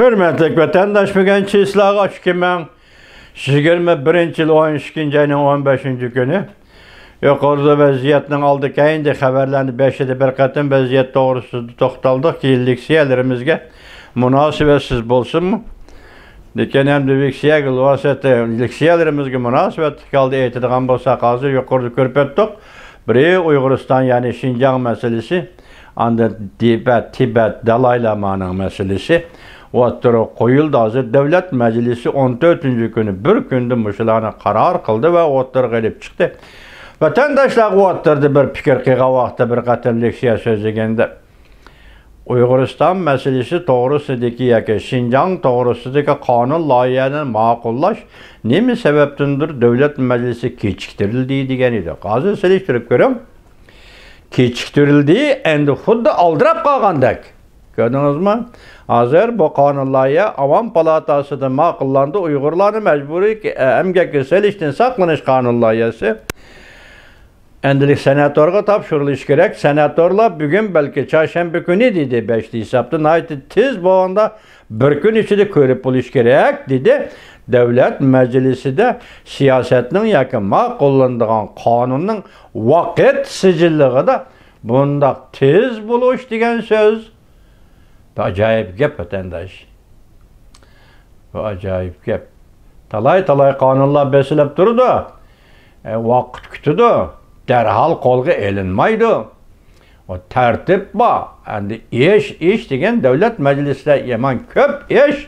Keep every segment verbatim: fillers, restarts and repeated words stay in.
ھۆرمەتلىك ۋەتەنداش، بۈگۈن چىسلاغا ئىككى مىڭ يىگىرمە بىرىنچى يىل ئون ئىككىنچى ئاينىڭ ئون بەشىنچى كۈنى. يۇقىرىدا ۋەزىيەتنىڭ ئالدى كەينىدە خەۋەرلەرنى بەشىدە بىر قېتىم ۋەزىيەت توغرىسىدا توختالدۇق. كېيىن لېكسىيەلىرىمىزگە مۇناسىۋەتسىز بولسىنمۇ؟ لېكىن ئەمدى لېكسىيەگە، لېكسىيەلىرىمىزگە مۇناسىۋەتلىك ھالدا ئېيتىدىغان بولساق، ھازىر يۇقىرىدا كۆرۈپ ئۆتتۇق. بىرى ئۇيغۇرىستان، يەنى شىنجاڭ مەسىلىسى، ئاندىن تىبەت، تىبەت دالاي لامانىڭ مەسىلىسى ئوتتۇرىغا قويۇلدى. ھازىر دۆلەت مەجلىسى ئون تۆتىنچى كۈنى بىر كۈندە مۇشۇلارنى قارار قىلدى ۋە ئوتتۇرىغا ئېلىپ چىقتى. ۋەتەنداشلارغا ئوتتۇرىدا بىر پىكىر قىلغان ۋاقىتتا بىر قېتىم لېكسىيە سۆزلىگەندە، ئۇيغۇرىستان مەسىلىسى توغرىسىدىكى ياكى شىنجاڭ توغرىسىدىكى قانۇن لايىھەنى ماقۇللاش نېمە سەۋەبتىندۇر دۆلەت مەجلىسى كېچىكتۈرۈلدى دېگەن ئىدى. ھازىر سېلىشتۇرۇپ كۆرۈڭ. كېچىكتۈرۈلدى، ئەمدى خۇددى ئالدىراپ قالغاندەك. كۆردىڭىزمۇ؟ ھازىر بۇ قانۇن لايىھە ئاۋام پالاتاسىدا ماقۇللاندى. ئۇيغۇرلارنى مەجبۇرىي ئەمگەككە سېلىشتىن ساقلىنىش قانۇن لايىھەسى. ئەمدىلىك سېناتورغا تاپشۇرۇلۇشى كېرەك. سېناتورلار بۈگۈن، بەلكى چارشەنبە كۈنى دېدى، بەشتە ھېسابتا ناھايىتى تېز بولغاندا بىر كۈن ئىچىدە كۆرۈپ بولۇش كېرەك، دېدى. دۆلەت مەجلىسىدە سىياسەتنىڭ ياكى ماقۇللىنىدىغان قانۇننىڭ ۋاقىت سىجىللىقىدا بۇنداق تېز بولۇش دېگەن سۆز. بۇ ئاجايىپ گەپ، ۋەتەنداش. بۇ ئاجايىپ گەپ. تالاي-تالاي قانۇنلار بېسىلىپ تۇرىدۇ. ئە، ۋاقىت كۈتىدۇ. دەرھال قولغا ئېلىنمايدۇ. ئۇ تەرتىپ بار. ئەمدى ئىش، ئىش دېگەن دۆلەت مەجلىسىدە يامان كۆپ ئىش.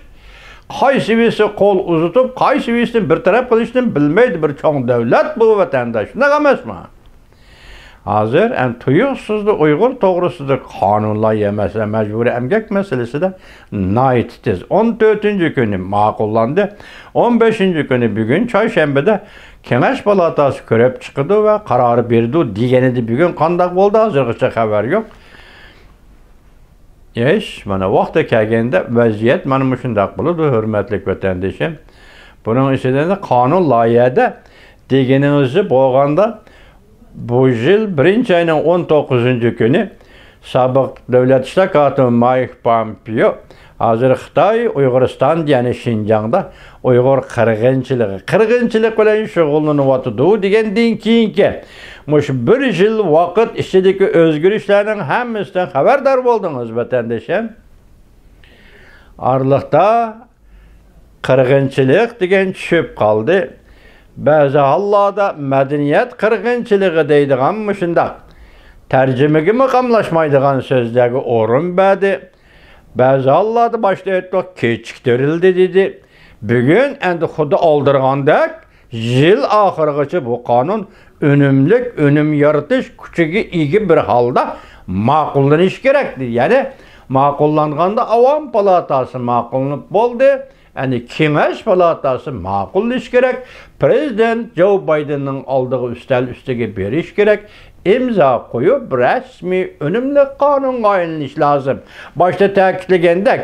قايسى بىرسى قول ئۇزىتىپ، قايسى بىرسىنى بىر تەرەپ قىلىشنى بىلمەيدۇ. بىر چوڭ دۆلەت بۇ، ۋەتەنداش. شۇنداق ئەمەسمۇ؟ ھازىر ئەن تۇيۇقسىزلا ئۇيغۇر توغرىسىدا قانۇن لايىھە مەسىلە، مەجبۇرىي ئەمگەك مەسىلىسىدە ناھايىتى تېز، ئون تۆتىنچى كۈنى ماقۇللاندى. ئون بەشىنچى كۈنى، بۈگۈن چارشەنبىدە كېڭەش پالاتاسى كۆرۈپ چىقىدۇ ۋە قارار بېرىدۇ دېگەنىدى. بۈگۈن قانداق بولدى، ھازىرغىچە خەۋەر يوق. ئىش، مانا، ۋاقتى كەلگەندە ۋەزىيەت مانا مۇشۇنداق بولىدۇ، ھۆرمەتلىك ۋەتەندىشىم. بۇنىڭ ئىچىدە قانۇن لايىھەدە دېگىنىڭىزچە بولغاندا، بۇ يىل بىرىنچى ئاينىڭ ئون توققۇزىنچى كۈنى سابىق دۆلەت ئىشلار كاتىپى مايك پامپېئو، ھازىر خىتاي ئۇيغۇرىستان، يەنى شىنجاڭدا ئۇيغۇر قىرغىنچىلىقى، قىرغىنچىلىق بىلەن شۇغۇللىنىۋاتىدۇ دېگەندىن كېيىنكى مۇشۇ بىر يىل ۋاقىت ئىچىدىكى ئۆزگىرىشلەرنىڭ ھەممىسىدىن خەۋەردار بولدىڭىز، ۋەتەندىشىم. ئارىلىقتا قىرغىنچىلىق دېگەن چۈشۈپ قالدى. بەزى ھاللاردا مەدەنىيەت قىرغىنچىلىقى دەيدىغان مۇشۇنداق تەرجىمىگىمۇ قاملاشمايدىغان سۆزلەرگە ئورۇن بەردى. بەزى ھاللاردا باشتا ئېيتتۇق، كېچىكتۈرۈلدى دېدى. بۈگۈن ئەمدى خۇددى ئالدىرىغاندەك، يىل ئاخىرىغىچە بۇ قانۇن ئۈنۈملۈك ئۈنۈم يارىتىش كۈچىگە ئىگە بىر ھالدا ماقۇللىنىشى كېرەك. يەنى ماقۇللانغاندا ئاۋام پالاتاسى ماقۇللىنىپ بولدى. يەنى كېڭەش پالاتاسى ماقۇللىشى كېرەك. پىرېزىدېنت جو بايدېننىڭ ئالدىغا ئۈستەل ئۈستىگە بېرىش كېرەك. ئىمزا قويۇپ، رەسمىي ئۈنۈملۈك قانۇنغا ئايلىنىش لازىم. باشتا تەكىتلىگەندەك،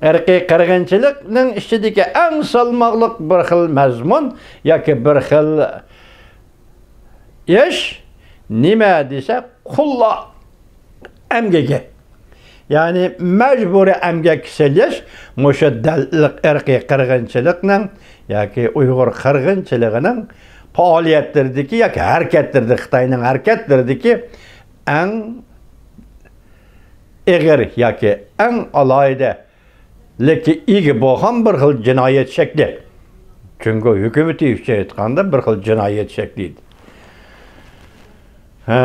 ئىرقىي قىرغىنچىلىقنىڭ ئىچىدىكى ئەڭ سالماقلىق بىر خىل مەزمۇن ياكى بىر خىل ئىش نېمە دېسە، قۇللار ئەمگىكى. يەنى مەجبۇرىي ئەمگەككە سېلىش مۇشۇ دەل ئىرقىي قىرغىنچىلىقنىڭ ياكى ئۇيغۇر قىرغىنچىلىقىنىڭ پائالىيەتلىرىدىكى ياكى ھەرىكەتلىرىدە، خىتاينىڭ ھەرىكەتلىرىدىكى ئەڭ ئېغىر ياكى ئەڭ ئالاھىدە لىككە ئىگە بولغان بىر خىل جىنايەت شەكلى. جۇڭگو ھۆكۈمىتى ئۈچۈن ئېيتقاندا، بىر خىل جىنايەت شەكلى ئىدى. ھە،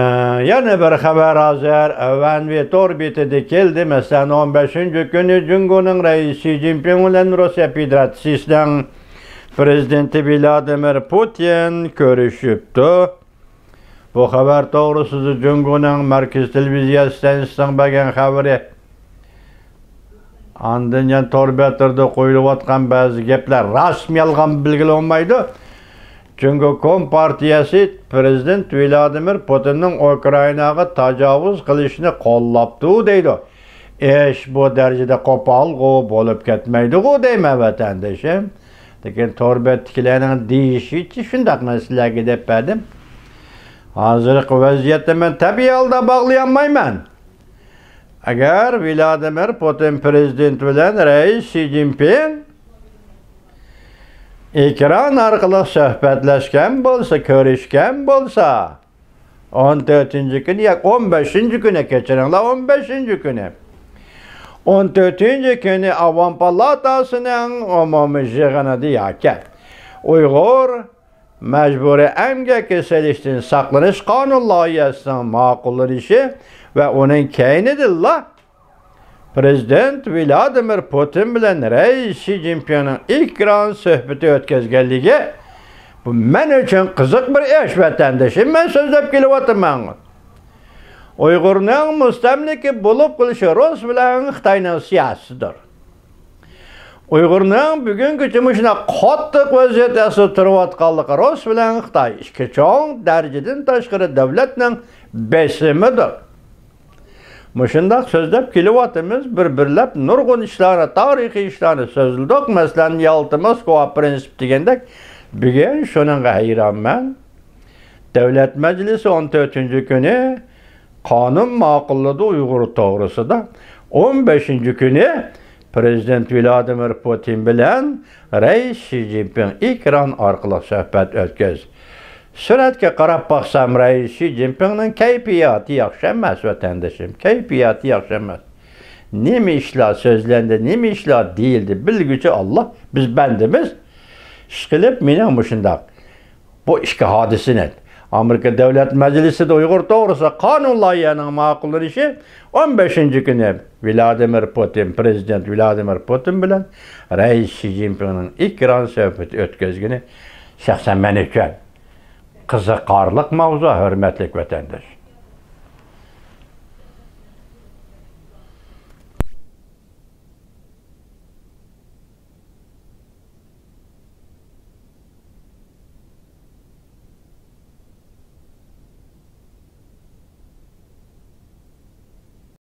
يەنە بىر خەۋەر ھازىر ئەۋەنۋى تور بېتىدە كەلدى. مەسىلەن، ئون بەشىنچى كۈنى جۇڭگونىڭ رەئىسى شى جىنپىڭ بىلەن روسىيە فېدېراتسىيىسىنىڭ پىرېزىدېنتى ۋلادىمىر پۇتىن كۆرۈشۈپتۇ. بۇ خەۋەر توغرىسىدا جۇڭگونىڭ مەركىزىي تېلېۋىزىيە ئىستانسىسىنىڭ بەرگەن خەۋىرى. ئاندىن يەنە تور بەتلىرىدە قويۇلۇۋاتقان بەزى گەپلەر راستمۇ يالغانمۇ بىلگىلى بولمايدۇ. جۇڭگو كومپارتىيەسى پىرېزىدېنت ۋلادىمىر پۇتىننىڭ ئۇكرائىناغا تاجاۋۇز قىلىشنى قوللاپتۇ دەيدۇ. ئىش بۇ دەرىجىدە قوپالغۇ بولۇپ كەتمەيدىغۇ دەيمەن، ۋەتەندىشىم. لېكىن تور بەتتىكىلەرنىڭ دېيىشىچە شۇنداق مەن سىلەرگە دەپ بەردىم. ھازىرقى ۋەزىيەتنى مەن تەبىئىي ھالدا باغلىيالمايمەن. ئەگەر ۋلادىمىر پۇتىن پرېزىدېنت بىلەن رەئىس شى جىنپىڭ ئېكران ئارقىلىق سۆھبەتلەشكەن بولسا، كۆرۈشكەن بولسا، ئون تۆتىنچى كۈنى ياكى ئون بەشىنچى كۈنى، كەچۈرۈڭلار، ئون بەشىنچى كۈنى، ئون تۆتىنچى كۈنى ئاۋام پالاتاسىنىڭ ئومۇمىي يىغىنىدا ياكى ئۇيغۇر مەجبۇرىي ئەمگەككە سېلىشتىن ساقلىنىش قانۇن لايىھەسىنىڭ ماقۇللىنىشى ۋە ئۇنىڭ كەينىدىنلا پرېزىدېنت ۋلادىمىر پۇتىن بىلەن رەئىس شى جىنپىڭنىڭ ئېكران سۆھبىتى ئۆتكۈزگەنلىكى، بۇ مەن ئۈچۈن قىزىق بىر ئىش، ۋەتەندىشىم، مەن سۆزلەپ كېلىۋاتىمەن. ئۇيغۇرنىڭ مۇستەملىكە بولۇپ قېلىشى رۇس بىلەن خىتاينىڭ سىياسىتىدۇر. ئۇيغۇرنىڭ بۈگۈنگىچە مۇشۇنداق قاتتىق ۋەزىيەت ئاستىدا تۇرۇۋاتقانلىقى رۇس بىلەن خىتاي ئىككى چوڭ دەرىجىدىن تاشقىرى دۆلەتنىڭ بېسىمىدۇر. مۇشۇنداق سۆزلەپ كېلىۋاتىمىز، بىر-بىرلەپ نۇرغۇن ئىشلارنى، تارىخىي ئىشلارنى سۆزلىدۇق. مەسىلەن، يالتا، موسكۋا پرىنسىپ دېگەندەك، بۈگۈن شۇنىڭغا ھەيرانمەن. دۆلەت مەجلىسى ئون تۆتىنچى كۈنى قانۇن ماقۇللىدى ئۇيغۇر توغرىسىدا. ئون بەشىنچى كۈنى پرېزىدېنت ۋلادىمىر پۇتىن بىلەن رەئىس شى جىنپىڭ ئېكران ئارقىلىق سۆھبەت ئۆتكۈزدى. سۈرەتكە قاراپ باقسام، رەئىس شى جىنپىڭنىڭ كەيپىياتى ياخشى ئەمەس، ۋەتەندىشىم. كەيپىياتى ياخشى ئەمەس. نېمە ئىشلار سۆزلەندى، نېمە ئىشلار دېيىلدى، بىلگۈچى ئاللا، بىز بەندىمىز. ئىشقىلىپ، مېنىڭ مۇشۇنداق بۇ ئىككى ھادىسىنى، ئامېرىكا دۆلەت مەجلىسىدە ئۇيغۇر توغرىسىدا قانۇن لايىھەنىڭ ماقۇللىنىشى، ئون بەشىنچى كۈنى ۋلادىمىر پۇتىن، پرېزىدېنت ۋلادىمىر پۇتىن بىلەن رەئىس شى جىنپىڭنىڭ ئېكران سۆھبىتى ئۆتكۈزگىنى شەخسەن مەن ئۈچۈن قىزىقارلىق ماۋزۇ، ھۆرمەتلىك ۋەتەنداش.